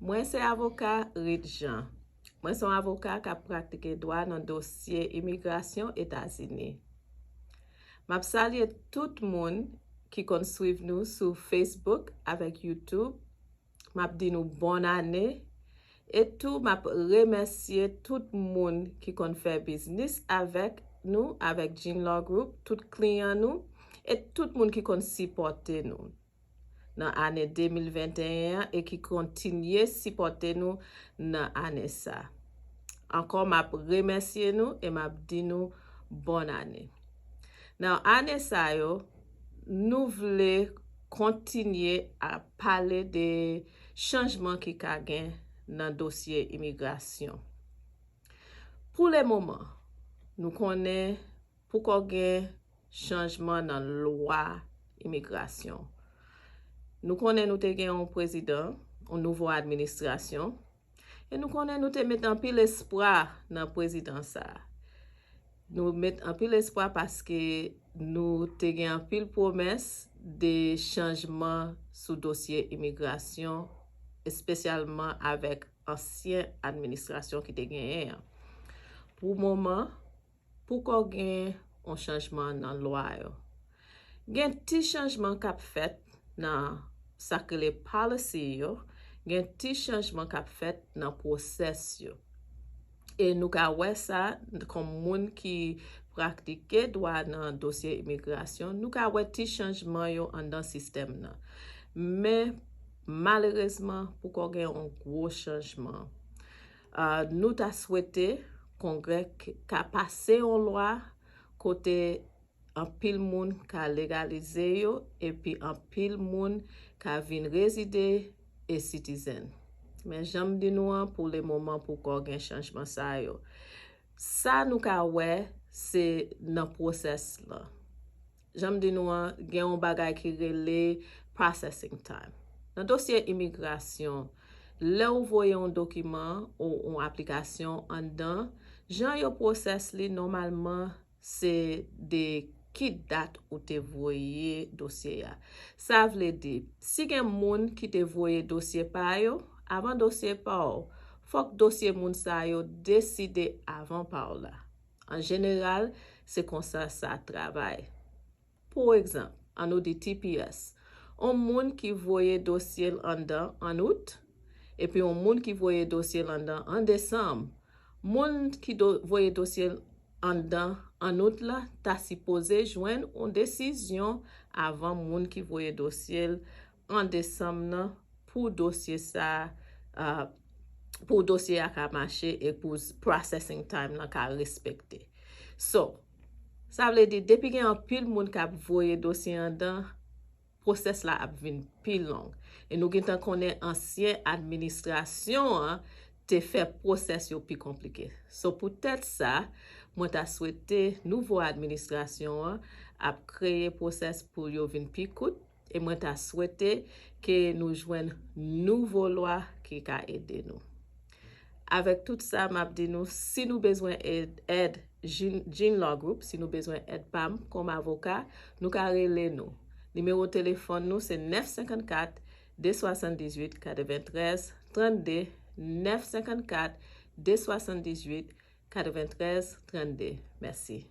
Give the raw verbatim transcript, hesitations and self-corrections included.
Mwen se avoka Reed Jean. Mwen se yon avoka k ap pratike dwa nan dosye imigrasyon Etazini. M ap salye tout moun ki konn swiv nou sou Facebook avèk YouTube. M ap di nou bòn ane. E tou, m ap remèsye tout moun ki konn fè biznis avèk nou, avèk Jean Law Group, tout kliyan nou, e tout moun ki konn sipòte nou nan ane de mil venteyen an e ki kontinye sipòte nou nan ane sa. Ankò, m ap remèsye nou e m ap di nou bòn ane. Nan ane sa yo, nou vle kontinye ap pale de chanjman ki ka gen nan dosye imigrasyon. Pou le moman, nou konnen poko gen chanjman nan lwa imigrasyon. Nou konnen nou te gen yon prezidan, yon nouvo administrasyon, e nou konnen nou te met anpil espwa nan prezidan sa a. Nou met anpil espwa paske nou te gen anpil pwomès de chanjman sou dosye imigrasyon, espesyalman avèk ansyen administrasyon ki te genyen an. Pou moman, poko gen yon chanjman nan lwa yo. Gen ti chanjman k ap fèt nan sa k rele policy yo, gen ti chanjman k ap fèt nan pwosès yo. E nou ka wè sa kòm moun ki pratike dwa nan dosye imigrasyon, nou ka wè ti chanjman yo anndan sistèm nan. Men, malerezman, poko gen yon gwo chanjman. Ah, nou ta swete Kongrè k-, ka pase yon lwa kote anpil moun ka legalize yo, epi anpil moun ka vin rezide e citizen. Men jan m di nou an, pou le moman, poko gen chanjman sa yo. Sa nou ka wè, se nan pwosès lan. Jan m di nou an, gen yon bagay ki rele processing time. Nan dosye imigrasyon, lè w voye yon dokiman ou yon aplikasyon anndan, jan yo pwosès li nòmalman, se de ki dat ou te voye dosye a. Sa vle di, si gen moun ki te voye dosye pa yo, avan dosye pa w, fòk dosye moun sa yo deside avan pa w la. An jeneral, se konsa sa travay. Pou egzanp, ann nou di T P S, yon moun ki voye dosye l anndan an out, epi yon moun ki voye dosye l anndan an desanm, moun ki do-, voye dosye l anndan an out la ta sipoze jwenn yon desizyon avan moun ki voye dosye l an desanm nan pou dosye sa, ah, pou dosye a ka mache e pou s-, processing time lan ka respekte. So, sa vle di, depi gen anpil moun k ap voye dosye anndan, pwosès la ap vin pi long. E nou gentan konnen ansyen administrasyon an te fè pwosès yo pi konplike. So, poutèt sa, mwen ta swete nouvo administrasyon an ap kreye pwosès pou yo vin pi kout, e mwen ta swete ke nou jwenn nouvo lwa ki ka ede nou. Avèk tout sa, m ap di nou, si nou bezwen èd, èd Jean, Jean Law Group, si nou bezwen èd pa m kòm avoka, nou ka rele nou. Nimewo telefòn nou se nèf senkannkat, de swasanndizuit, katreventrèz, trannde, nèf senkannkat, de swasanndizuit, katreventrèz, trannde. Mèsi.